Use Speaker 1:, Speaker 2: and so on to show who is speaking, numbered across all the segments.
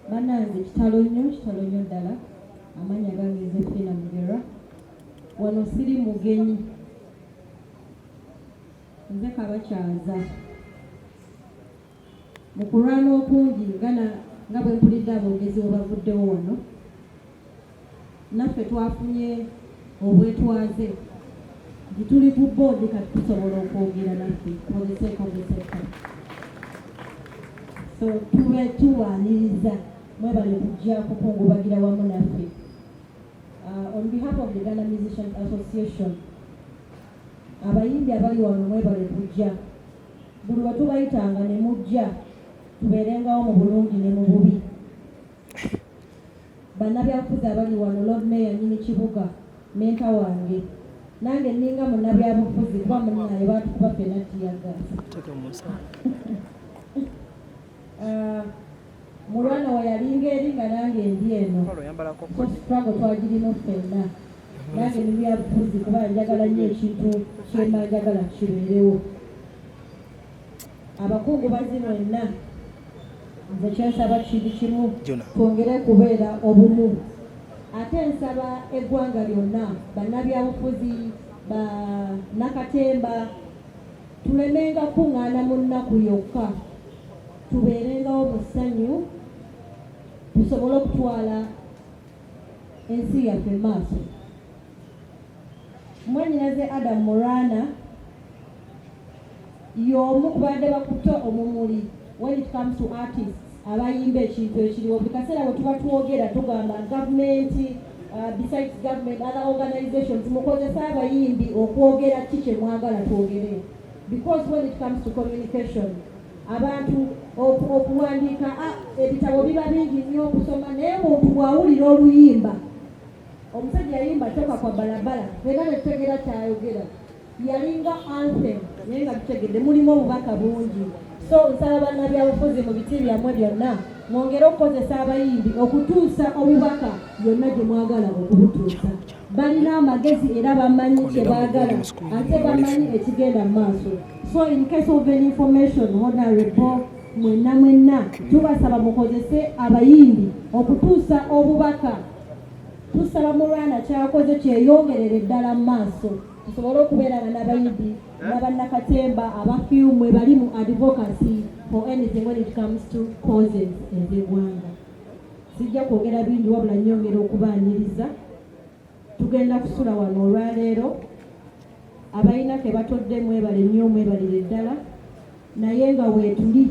Speaker 1: Bannange, kitalo nnyo, kitalo nnyo ddala. Amannya gange nze Fiina Mugerwa. Wano siri mugenyi, nze kabakyaza mu kulwana okungi nga bwe mpulidde aboogezi bwe bavuddewo wano. Naffe twafunye obwetwaze nti tuli ku board, kati tusobola okwogera naffe for the sake of the sector. So tube tuwaaniriza, mwebale kujja kukungubagira wamu naffe. On behalf of the Uganda Musicians Association, abayimbi abali wano, mwebale kujja. Buli we tubayitanga ne mujja, tubeerengawo mu bulungi ne mu bubi. Bannabyabufuzi abali wano, Lord Mayor, nyini kibuga, mentor wange, nange nninga munnabyabufuzi kuba munnaye baatukuba ffenna teargas. Mulwana we yalinga eri nga nange ndi eno, so struggle twagirimu ffenna. Nange ndi byabufuzi kuba njagala nnyo ekintu kyemba njagala kibeerewo. Abakungubazi mwenna, nze kyensaba kiri kimu: twongere kubeera obumu. Ate nsaba eggwanga lyonna, bannabyabufuzi, bannakatemba, tulemenga kuŋŋaana mu nnaku yokka, tubeerengawo mu ssanyu, tusobole okutwala ensi yaffe maaso. Mwannyinaze Adam Mulwana y'omu ku badde bakutte omumuli when it comes to artists abayimba ekintu ekiriwo. Buli kaseera bwe tuba twogera tugamba gavumenti, besides government, other organizations, mukozese abayimbi okwogera ki kye mwagala twogere, because when it comes to communication, abantu okuwandiika ebitabo biba bingi nnyo okusoma, naye omuntu bw'awulira oluyimba, omusajja yayimba "Toka kwa Balabala", fena netutegeera kyayogera, yalinga anthem, naye nga tutegedde mulimu obubaka bungi. So nsaba bannabyabufuzi mu biti byammwe byonna mwongere okukozesa abayimbi okutuusa obubaka yonna gye mwagala okubutuusa. Balina amagezi era bamanyi kye baagala, ate bamanyi ekigenda mu maaso. So in case of any information, honorable, mwenna mwenna tubasaba mukozese abayimbi okutuusa obubaka. Tusaba Mulwana kyakoze kyeyongerere ddala mu maaso, tusobole okubeera nga n'abayimbi n'abannakatemba abafiimu bali mu advocacy for anything when it comes to causes ez'eggwanga. Sijja kwogera bingi, wabula nnyongera okubaaniriza. Tugenda kusula wano olwaleero. Abalina ke batodde, mwebale nnyo, mwebalire ddala, naye nga weetuli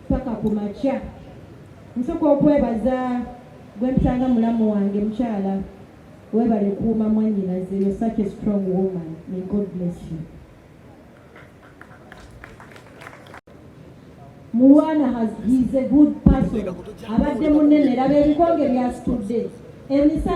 Speaker 1: paka ku makya. Nsooka okwebaza gwe mpitanga mulamu wange, mukyala webale kuuma mwannyinaze. You're such a strong woman, may God bless you. Mulwana has, he's a good person. Abadde munene, raba ebikonge byasitudde emisana.